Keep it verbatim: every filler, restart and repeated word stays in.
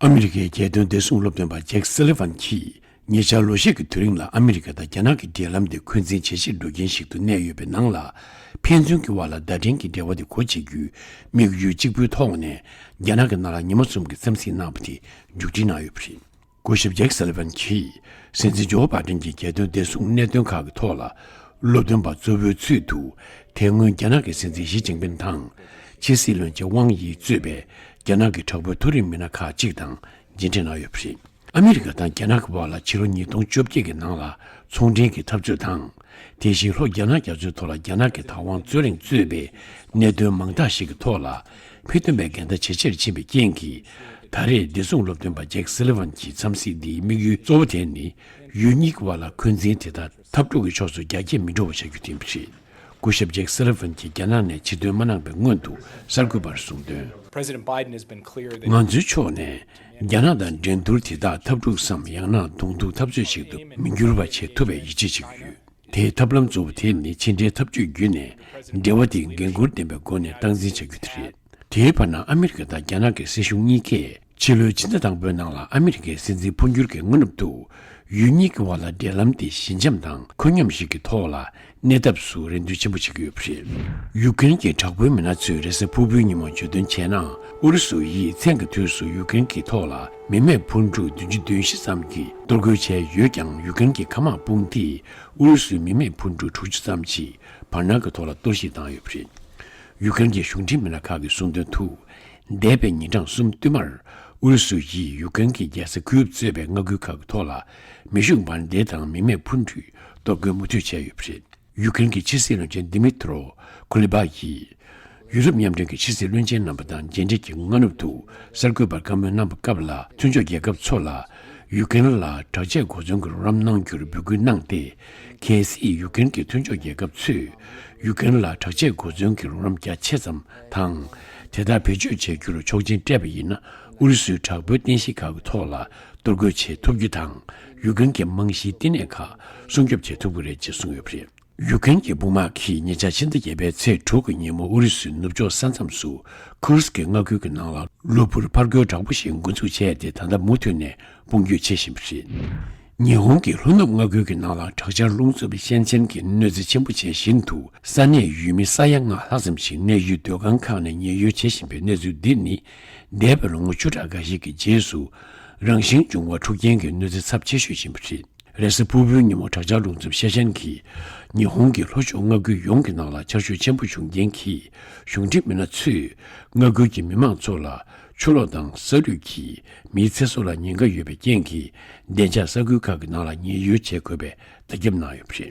ཨ་མི་རི་ཀའི་རྒྱལ་དོན་བདེ་སྲུང་སློབ་སྟོན་པ་ཇེག་སི་ལི་ཝན་གྱིས། ཉེ་ཆར་ལོ་ཤས་ཀྱི་དུས་རིང་ལ་ཨ་མི་རི་ཀ་དང་རྒྱ་ནག་གི་འབྲེལ་ལམ་དེ་འཁོན་འཛིན་ཇེ་ཆེར་འགྲོ་རྐྱེན་ཞིག་ཏུ་གནས་ཡོད་པའི་ནང་ལ། ཕན་ཚུན་གྱི་དབར་ལ་བརྡ་འཕྲིན་གྱི་འབྲེལ་བ་དེ་སྒོ་འབྱེད་རྒྱུའི་དམིགས་ཡུལ་གཅིག་པུའི་ཐོག་ནས། རྒྱ་ནག་གི་ནང་ལ་ཉི་མ་གསུམ་གྱི་འཚམས་གཟིགས་གནང་བ་དེ་མཇུག་སྒྲིལ་གནང་ཡོད་པ་རེད། སྐུ་ཞབས་ཇེག་སི་ལི་ཝན་གྱིས། སྲིད་འཛིན་ཇོ་བྷ་ཏན་གྱི་རྒྱལ་དོན་བདེ་སྲུང་གནད་དོན་ཁག་གི་ཐོག་ལ། སློབ་སྟོན་པ་གཙོ་བོའི་ཚུལ་དུ། དེ་སྔོན་རྒྱ་ནག་གི་སྲིད་འཛིན་ཞི་ཅིན་ཕིན་དང་། ཕྱི་སྲིད་བློན་ཆེན་ཝང་ཡི་གཙོས་པའི་རྒྱ་ནག་གི་དྲག་པོའི་མཐོ་རིམ་མི་སྣ་ཁག་ཅིག་དང་མཇལ་འཕྲད་གནང་ཡོད་པ་རེད། ཨ་མི་རི་ཀ་དང་རྒྱ་ནག་གི་བར་ལ་ཕྱི་ལོ་ཉིས་སྟོང་བཅོ་བརྒྱད་ཀྱི་ནང་ལ་ཚོང་འབྲེལ་གྱི་འཐབ་རྩོད་དང་། དེ་བཞིན་ལྷོ་རྒྱ་ནག་རྒྱ་མཚོའི་ཐོག་ལ་རྒྱ་ནག་གི་བདག་དབང་རྩོད་གླེང་གཙོས་པའི་གནད་དོན་མང་དག་ཞིག་གི་ཐོག་ལ་ཕན་ཐོགས་པའི་འགལ་ཟླ་ཇེ་ཆེར་ཕྱིན་པའི་རྐྱེན་གྱིས། ད་རེས་བདེ་སྲུང་སློབ་སྟོན་པ་ཇེག་སི་ལི་ཝན་གྱི་འཚམས་གཟིགས་འདིའི་དམིགས་ཡུལ་གཙོ་བོ་དེ་ནི། ཡུལ་གཉིས་ཀྱི་བར་ལ་འཁོན་འཛིན་དེ་དག་འཐབ་འཁྲུག་གི་ཕྱོགས་སུ་རྒྱ་སྐྱེད་མི་འགྲོ་བ་བྱ་རྒྱུ་དེ་ཡིན་པ་རེད། སྐུ་ཞབས་ཇེག་སི་ལི་ཝན་གྱིས་རྒྱ་ནག་ནས་ཕྱིར་ཐོན་མ་གནང་བའི་སྔོན་དུ་གསར་འགོད་པར་གསུངས་དོན། President Biden has been clear that ང་ཚོའི་ཕྱོགས་ནས་རྒྱ་ནག་དང་འགྲན་བསྡུར་དེ་དག་འཐབ་འཁྲུག་སམ་ཡང་ན་གདོང་ཐུག་འཐབ་རྩོད་ཞིག་ཏུ་མི་འགྱུར་བ་བྱེད་ཐུབ་པའི་ཡིད་ཆེས་བྱེད་ཀྱི་ཡོད། དེའི་ཐབས་ལམ་གཙོ་བོ་དེ་ནི་ཕྱི་འབྲེལ་འཐབ་ཇུས་བརྒྱུད་ནས་འབྲེལ་བ་དེ་འགན་འཁུར་ལྡན་པའི་སྒོ་ནས་སྟངས་འཛིན་བྱ་རྒྱུ་དེ་རེད། དེའི་བར་ན་ཨ་མི་རི་ཀ་དང་རྒྱ་ནག་གི་སྲིད་གཞུང་གཉིས་ཀས་ཕྱི་ལོའི་ཕྱི་ཟླ་དང་པོའི་ནང་ལ་ཨ་མི་རི་ཀའི་སྲིད་འཛིན་འཕོ་འགྱུར་གྱི་སྔ་ནུབ་ཏུ། ཡུལ་གཉིས་ཀྱི་བར་ལ་འབྲེལ་ལམ་དེ་ཞི་འཇམ་དང་ཁོད་སྙོམས་ཤིག་གི་ཐོག་ལ་གནས་ཐབས་སུ་རེ་འདུན་ཆེན་པོ་བྱེད་ཀྱི་ཡོད་པ་རེད། ཡུཀ་རེན་གྱི་དྲག་པོའི་མི་སྣ་ཚོས་རེས་གཟའ་ཕུར་བུའི་ཉིན་མོ་བརྗོད་དོན་བྱས་ན། ཨུ་རུ་སུ་ཡིས་མཚན་གྱི་དུས་སུ་ཡུཀ་རེན་གྱི་ཐོག་ལ་མི་མེད་འཕུར་འགྲུལ་བདུན་ཅུ་དོན་བཞི་ཙམ་གྱིས་གཏོར་རྒོལ་བྱས་ཡོད་ཀྱང་། ཡུཀ་རེན་གྱི་མཁའ་དམག་དཔུང་སྡེས་ཨུ་རུ་སུའི་མི་མེད་འཕུར་འགྲུལ་དྲུག་ཅུ་ཙམ་ཞིག་བར་སྣང་གི་ཐོག་ལ་གཏོར་བཤིག་བཏང་ཡོད་པ་རེད། ཡུཀ་རེན་གྱི་གཞུང་འབྲེལ་མི་སྣ་ཁག་གིས་གསུངས་དོན་དུ། འདས་པའི་ཉིན་གྲངས་གསུམ་བསྟུད་མར། ཨུ་རུ་སུ་ཡིས་ཡུཀ་རེན་གྱི་རྒྱལ་ས་ཁིའུབ་གཙོས་པའི་མངའ་ཁུལ་ཁག་གི་ཐོག་ལ། མེ་ཤུགས་འབར་མདེལ་དང་མི་མེད་འཕུར་འགྲུལ་གཏོར་རྒོལ་མུ་མཐུད་བྱས་ཡོད་པ་རེད། ཡུཀ་རེན་གྱི་ཕྱི་སྲིད་བློན་ཆེན་དི་མི་ཏྲོ་ཁུ་ལི་པ་ཡིས། ཡུ་རོབ་མཉམ་འབྲེལ་གྱི་ཕྱི་སྲིད་བློན་ཆེན་རྣམ་པ་དང་མཇལ་འཕྲད་ཀྱི་སྔ་ནུབ་ཏུ། གསར་འགོད་པར་བཀའ་མོལ་གནང་པའི་སྐབས་ལ། མཐུན་ཕྱོགས་རྒྱལ་ཁབ་ཚོ་ལ། ཡུཀ་རེན་ལ་དྲག་ཆས་གོ་མཚོན་གྱི་རོགས་རམ་གནང་རྒྱུར་འབོད་སྐུལ་གནང་སྟེ། གལ་སྲིད་ཡུཀ་རེན་གྱི་མཐུན་ཕྱོགས་རྒྱལ་ཁབ་ཚོས། ཡུཀ་རེན་ལ་དྲག་ཆས་གོ་མཚོན་གྱི་རོགས་རམ་རྒྱ་ཆེ་ཙམ་དང་། དེ་དག་བེད་སྤྱོད་བྱ་རྒྱུར་ཆོག་མཆན་སྤྲད་པ་ཡིན་ན། ཨུ་རུ་སུའི་དྲག་པོའི་རྟེན་གཞི་ཁག་གི་ཐོག་ལ་གཏོར་རྒོལ་བྱེད་ཐུབ་རྒྱུ་དང་། ཡུཀ་རེན་གྱི་རྨང་གཞིའི་བསྟི་གནས་ཁག་སྲུང་སྐྱོབ་བྱེད་ཐུབ་ཀྱི་རེད་ཅེས་གསུངས་ཡོད་པ་རེད། ཡུཀ་རེན་གྱི་དཔུང་དམག་གིས་ཉེ་ཆར་ཕྱི་ཟླ་བརྒྱད་པའི་ཚེས་དྲུག་གི་ཉིན་མོ་ཨུ་རུ་སུའི་ནུབ་ཕྱོགས་ས་མཚམས་སུ་ཁུར་སི་ཀི་མངའ་ཁུལ་གྱི་ནང་ལ་གློ་བུར་ཕར་རྒོལ་དྲག་པོ་ཞིག་འགོ་འཛུགས་བྱས་ཏེ། ད་ལྟ་མུ་མཐུད་ནས་དཔུང་སྐྱོད་བྱེད་བཞིན་པ་རེད། ཉི་ཧོང་གི་ལྷོ་ནུབ་མངའ་ཁུལ་གྱི་ནང་ལ་དྲག་ཆར་རླུང་འཚུབ་ཤན་ཆེན་གྱི་གནོད་འཚེ་ཆེན་པོ་བྱས་བཞིན་དུ། ས་གནས་ཡུལ་མི་ས་ཡ་ལྔ་ལྷག་ཙམ་ཞིག་གནས་ཡུལ་སྡོད་ཁང་ཁག་ནས་ཉེན་གཡོལ་བྱེད་བཞིན་པའི་གནས་ཚུལ་འདི་ནི། འདས་པའི་ལོ་ངོ་བཅུ་ཕྲག་འགའ་ཞིག་གི་རྗེས་སུ་རང་བཞིན་བྱུང་བ་འཁྲུག་རྐྱེན་གྱི་གནོད་འཚེ་ཚབས་ཆེ་ཤོས་ཡིན་པ་རེད། རེས་གཟའ་ཕུར་བུའི་ཉིན་མོ་དྲག་ཆར་རླུང་འཚུབ་ཤན་ཆེན་གྱིས་ཉི་ཧོང་གི་ལྷོ་ཕྱོགས་མངའ་ཁུལ་ཡོངས་ཀྱི་ནང་ལ་ཆར་ཤུགས་ཆེན་པོ་བྱུང་རྐྱེན་གྱིས། གཞུང་འབྲེལ་མི་སྣ་ཚོས་མངའ་ཁུལ་གྱི་མི་མང་ཚོ་ལ་ཆུ་ལོག་དང་ས་རུད་ཀྱིས་མིའི་ཚེ་སྲོག་ལ་ཉེན་ཁ་ཡོད་པའི་རྐྱེན་གྱིས། བདེ་འཇགས་ས་ཁུལ་ཁག་གི་ནང་ལ་ཉེན་གཡོལ་བྱེད་དགོས་པའི་བརྡ་ཁྱབ་གནང་ཡོད་པ་རེད།